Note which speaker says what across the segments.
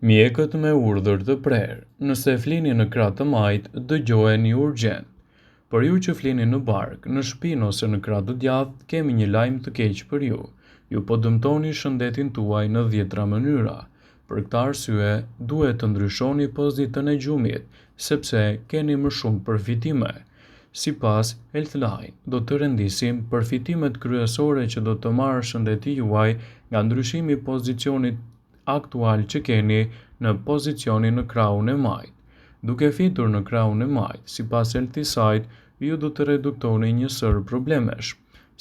Speaker 1: Mjekët me urdhër të prerë, nëse flini në krah të majtë, dëgjojeni urgjent. Për ju që flini në bark, në shpinë ose në krah të djathtë, kemi një lajm të keq për ju. Ju po dëmtoni shëndetin tuaj në dhjetra mënyra. Për këtë arsye, duhet të ndryshoni pozitën e gjumit, sepse keni më shumë përfitime. Sipas Healthline, do të rendisim përfitimet kryesore që do të marrë shëndeti juaj nga ndryshimi i pozicionit aktual që keni në pozicionin në krahun e majtë. Duke fjetur në krahun e majtë, sipas Health ju do të reduktoni një sërë problemesh,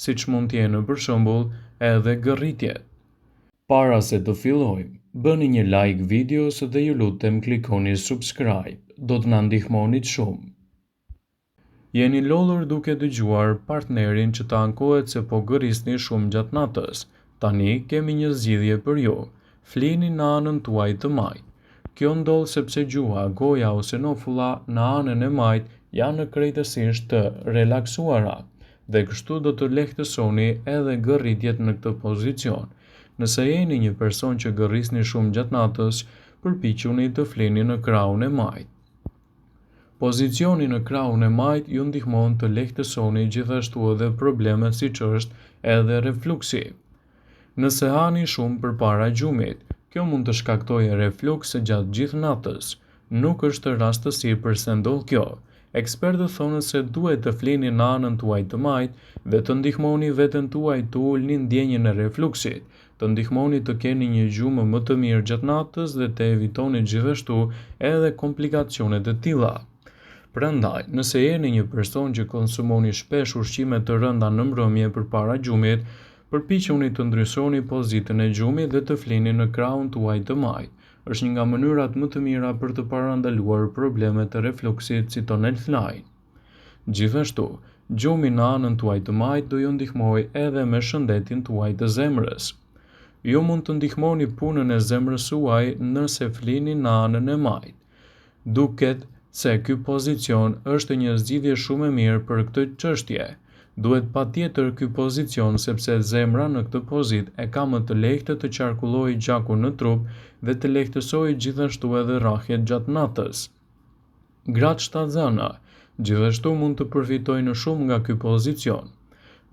Speaker 1: siç mund të jenë për shembull edhe gërritjet. Para se të fillojmë, bëni një like videos dhe ju lutem klikoni subscribe, do të na ndihmonit shumë. Jeni lodhur duke dëgjuar partnerin që të ankohet se po gërrisni shumë gjatë natës. Tani kemi një zgjidhje për ju. Flini në anën tuaj të majtë. Kjo ndodh sepse gjuha, goja ose nofulla në anën e majtë janë krejtësisht të relaksuara dhe kështu do të lehtësoni edhe gërritjet në këtë pozicion. Nëse jeni një person që gërrisni shumë gjatë natës, përpiquni të flini në krahun e majtë. Pozicioni në krahun e majtë ju ndihmon të lehtësoni gjithashtu edhe probleme siç është edhe refluksi. Nëse hani shumë përpara gjumit, kjo mund të shkaktojë refluks gjatë gjithë natës. Nuk është rastësi përse ndodh kjo. Ekspertët thonë se duhet të flini në anën tuaj të majtë dhe të ndihmoni veten tuaj të ulni ndjenjën e refluksit, të ndihmoni të keni një gjumë më të mirë gjatë natës dhe të evitoni gjithashtu edhe komplikacionet e tilla. Prandaj, nëse jeni një person që konsumoni shpesh ushqime të rënda në mbrëmje përpara gjumit, përpiquni të ndryshoni pozitën e gjumit dhe të flini në krahun tuaj të majtë. Është një nga mënyrat më të mira për të parandaluar problemet e refluksit, citon Healthline. Gjithashtu, gjumi në anën tuaj të majtë do ju ndihmojë edhe me shëndetin tuaj të zemrës. Ju mund të ndihmoni punën e zemrës suaj nëse flini në anën e majtë. Duket se ky pozicion është një zgjidhje shumë e mirë për këtë çështje. Duhet patjetër ky pozicion sepse zemra në këtë pozitë e ka më të lehtë të qarkullojë gjakun në trup dhe të lehtësojë gjithashtu edhe rrahjet gjatë natës. Gratë shtatzëna gjithashtu mund të përfitojnë shumë nga ky pozicion.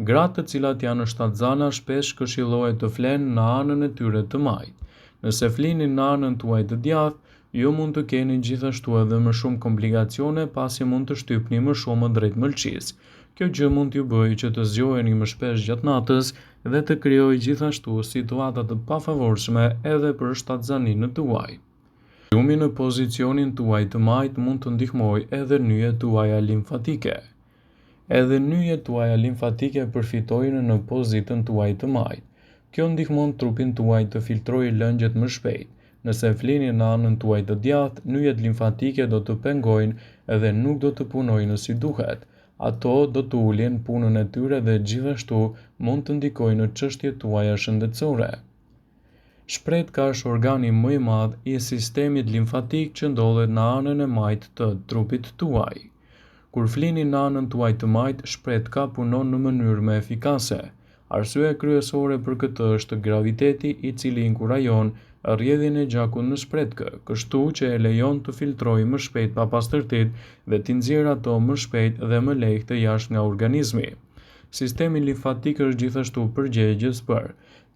Speaker 1: Gratë të cilat janë shtatzëna shpesh këshillohet të flenë në anën e tyre të majtë. Nëse flini në anën tuaj të djathtë, ju mund të keni gjithashtu edhe më shumë komplikacione pasi mund të shtypni më shumë drejt mëlçisë. Kjo gjë mund t'ju bëjë që të zgjoheni më shpesh gjatë natës dhe të krijojë gjithashtu situata të pafavorshme edhe për shtatzëninë tuaj. Gjumi në pozicionin tuaj të majtë mund të ndihmojë edhe nyjet tuaja limfatike. Edhe nyjet tuaja limfatike përfitojnë në pozitën tuaj të majtë. Kjo ndihmon trupin tuaj të filtrojë lëngjet më shpejt. Nëse flini në anën tuaj të djathtë, nyjet limfatike do të pengojnë dhe nuk do të punojnë si duhet. Ato do të ulin punën e tyre dhe gjithashtu mund të ndikojnë në çështjet tuaja shëndetësore. Shpretka është organi më i madh i sistemit limfatik që ndodhet në anën e majtë të trupit tuaj. Kur flini në anën tuaj të majtë, shpretka punon në mënyrë më efikase. Arsyeja kryesore për këtë është graviteti i cili inkurajon rrjedhjen e gjakut në shpretkë, kështu që e lejon të filtrojë më shpejt papastërtitë dhe t'i nxjerrë ato më shpejt dhe më lehtë jashtë nga organizmi. Sistemi limfatik është gjithashtu përgjegjës për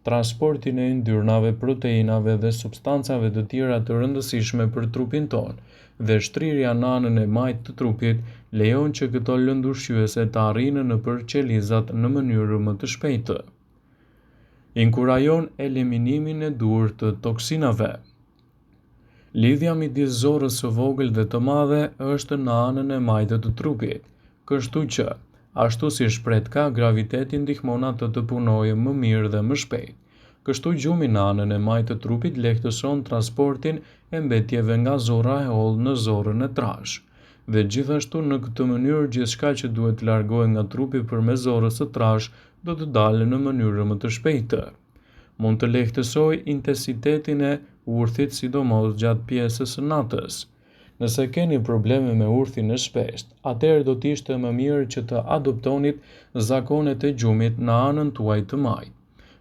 Speaker 1: transportin e yndyrnave, proteinave dhe substancave të tjera të rëndësishme për trupin tonë, dhe shtrirja në anën e majtë të trupit lejon që këto lëndë ushqyese të arrijnë nëpër qelizat në mënyrë më të shpejtë. Inkurajon eliminimin e duhur të toksinave. Lidhja midis zorrës së vogël dhe të madhe është në anën e majtë të trupit, kështu që, ashtu si shpretka, graviteti ndihmon atë të punojë më mirë dhe më shpejt. Kështu gjumi në anën e majtë të trupit lehtëson transportin e mbetjeve nga zorra e hollë në zorrën e trashë. Dhe gjithashtu në këtë mënyrë gjithçka që duhet të largohet nga trupi përmes zorrës së trashë do të dalë në mënyrë më të shpejtë. Mund të lehtësojë intensitetin e urthit sidomos gjatë pjesës së natës. Nëse keni probleme me urthin e shpeshtë, atëherë do të ishte më mirë që të adoptonit zakonet e gjumit në anën tuaj të majtë.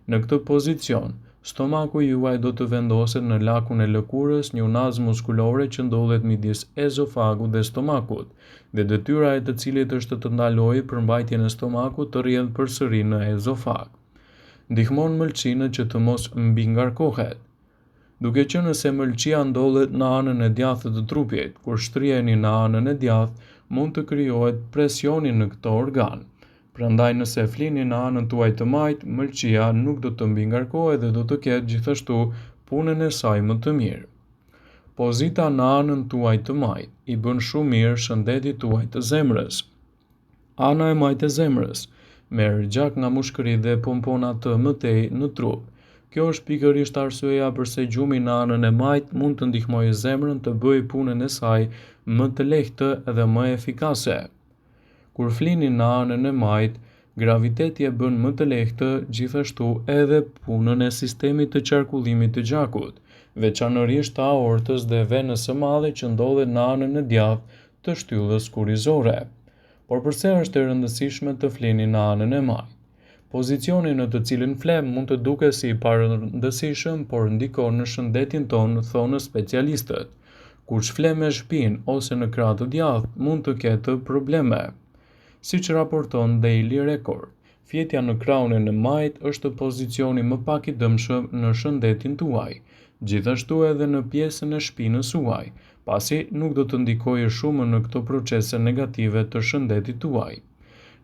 Speaker 1: Në këtë pozicion, Stomaku juaj do të vendoset në lakun e lëkurës, një unazë muskulore që ndodhet midis ezofagut dhe stomakut, dhe detyra e të cilit është të ndalojë përmbajtjen e stomakut të rrjedhë përsëri në ezofag. Ndihmon mëlçinë që të mos mbingarkohet. Duke qenë se mëlçia ndodhet në anën e djathtë të trupit, kur shtriheni në anën e djathtë, mund të krijohet presioni në këtë organ. Prandaj nëse flini në anën tuaj të majtë, mëlçia nuk do të mbingarkohet dhe do të ketë gjithashtu punën e saj më të mirë. Pozita në anën tuaj të majtë i bën shumë mirë shëndetit tuaj të zemrës. Ana e majtë e zemrës merr gjak nga mushkëritë dhe pompon atë më tej në trup. Kjo është pikërisht arsyeja përse gjumi në anën e majtë mund të ndihmojë zemrën të bëjë punën e saj më të lehtë dhe më efikase. Kur flini në anën e majtë, graviteti e bën më të lehtë gjithashtu edhe punën e sistemit të qarkullimit të gjakut, veçanërisht të aortës dhe venës së madhe që ndodhet në anën e djathtë të shtyllës kurrizore. Por përse është e rëndësishme të flini në anën e majtë? Pozicioni në të cilin flemë mund të duket si i parëndësishëm, por ndikon në shëndetin tonë, thonë specialistët. Kush fle me shpinë ose në krah të djathtë mund të ketë probleme. Siç raporton Daily Record, Fjetja në krahun e majtë është pozicioni më pak i dëmshëm në shëndetin tuaj, gjithashtu edhe në pjesën e shpinës suaj, pasi nuk do të ndikojë shumë në këto procese negative të shëndetit tuaj.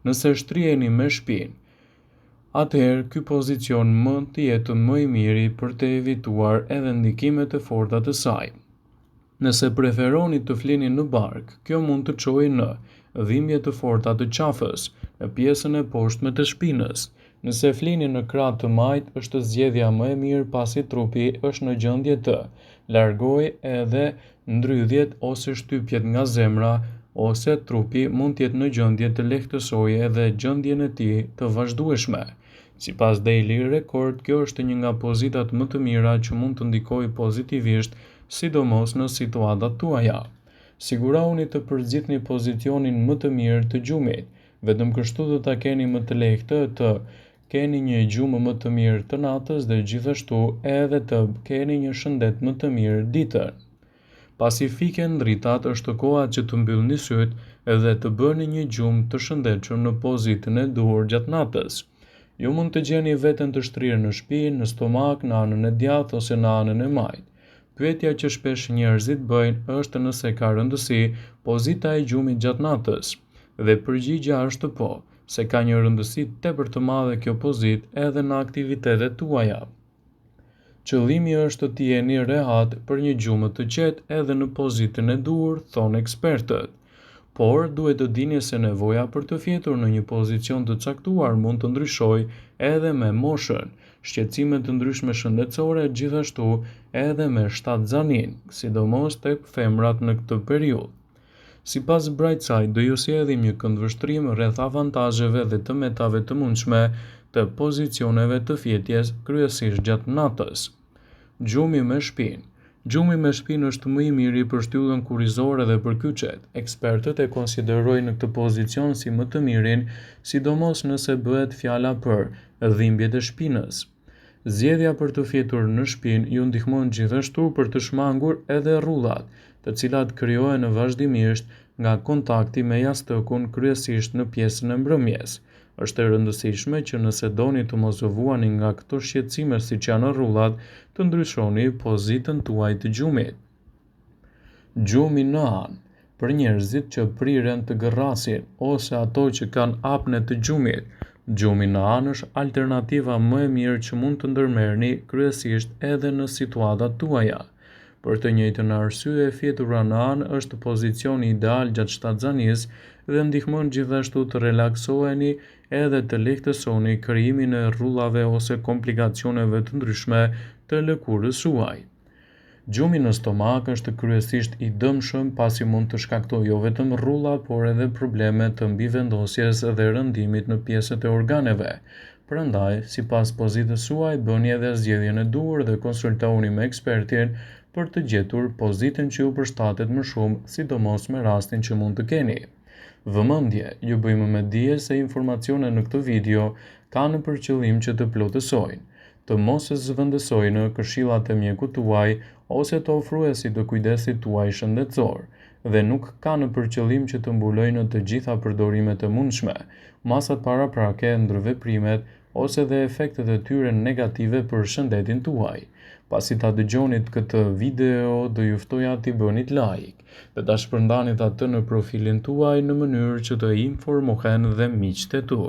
Speaker 1: Nëse shtriheni me shpinë, atëherë ky pozicion mund të jetë më i miri për të evituar edhe ndikimet e forta të saj. Nëse preferoni të flini në bark, kjo mund të çojë në dhimbje të forta të qafës, në pjesën e poshtme të shpinës. Nëse flini në krah të majtë është zgjedhja më e mirë pasi trupi është në gjendje të largojë edhe ndrydhjet ose shtypjet nga zemra ose trupi mund të jetë në gjendje të lehtësojë edhe gjendjen e tij të vazhdueshme. Sipas Daily Record, kjo është një nga pozitat më të mira që mund të ndikojë pozitivisht, sidomos në situatat tuaja. Sigurohuni të përzgjidhni pozicionin më të mirë të gjumit. Vetëm kështu do ta keni më të lehtë të keni një gjumë më të mirë të natës dhe gjithashtu edhe të keni një shëndet më të mirë ditën. Pasi fiken dritat, është koha që të mbyllni sytë dhe të bëni një gjumë të shëndetshëm në pozitën e duhur gjatë natës. Ju mund të gjeni veten të shtrirë në shpinë, në stomak, në anën e djathtë ose në anën e majtë. Pyetja që shpesh njerëzit bëjnë është nëse ka rëndësi pozita e gjumit gjatë natës. Dhe përgjigja është po, se ka një rëndësi tepër të madhe kjo pozitë edhe në aktivitetet tuaja. Qëllimi është të jeni rehat për një gjumë të qetë edhe në pozitën e duhur, thonë ekspertët. Por, duhet të dini se nevoja për të fjetur në një pozicion të caktuar mund të ndryshojë edhe me moshën, shqetësime të ndryshme shëndetësore, gjithashtu edhe me shtatzaninë, sidomos tek femrat në këtë periudhë. Sipas Brightside do ju sjellim një këndvështrim rreth avantazheve dhe të metave të mundshme të pozicioneve të fjetjes, kryesisht gjatë natës. Gjumi me shpinë. Gjumi me shpinë është më i miri për shtyllën kurrizore dhe për kyçet. Ekspertët e konsiderojnë këtë pozicion si më të mirin, sidomos nëse bëhet fjala për dhimbjet e shpinës. Zgjedhja për të fjetur në shpinë ju ndihmon gjithashtu për të shmangur edhe rrudhat, të cilat krijohen vazhdimisht nga kontakti me jastëkun kryesisht në pjesën e mbrëmjes. Është e rëndësishme që nëse doni të mos vuani nga këto shqetësime siç janë rrudhat, të ndryshoni pozitën tuaj të gjumit. Gjumi në anë, Për njerëzit që priren të gërrasin ose ato që kanë apne të gjumit, gjumi në anë është alternativa më e mirë që mund të ndërmerrni kryesisht edhe në situatat tuaja. Për të njëjtën arsye, fjetura në anë është pozicioni ideal gjatë shtatzanisë dhe ndihmon gjithashtu të relaksoheni edhe të lehtësoni krijimin e rrudhave ose komplikacioneve të ndryshme të lëkurës suaj. Gjumi në stomak është kryesisht i dëmshëm pasi mund të shkaktojë jo vetëm rrudha, por edhe probleme të mbivendosjes dhe rëndimit në pjesët e organeve. Prandaj, sipas pozitës suaj, bëni edhe zgjedhjen e duhur dhe konsultohuni me ekspertin për të gjetur pozitën që ju përshtatet më shumë, sidomos me rastin që mund të keni. Vëmendje, ju bëjmë me dije se informacionet në këtë video kanë për qëllim që të plotësojnë. të mos zëvendësojnë këshillat e mjekut tuaj ose të ofruesit të kujdesit tuaj shëndetësor dhe nuk kanë për qëllim që të mbulojnë të gjitha përdorimet e mundshme, masat paraprake, ndërveprimet ose dhe efektet e tyre negative për shëndetin tuaj. Pasi ta dëgjonit këtë video, do ju ftoja t'i bënit like dhe ta shpërndanit atë në profilin tuaj në mënyrë që të informohen dhe miqtë e tu.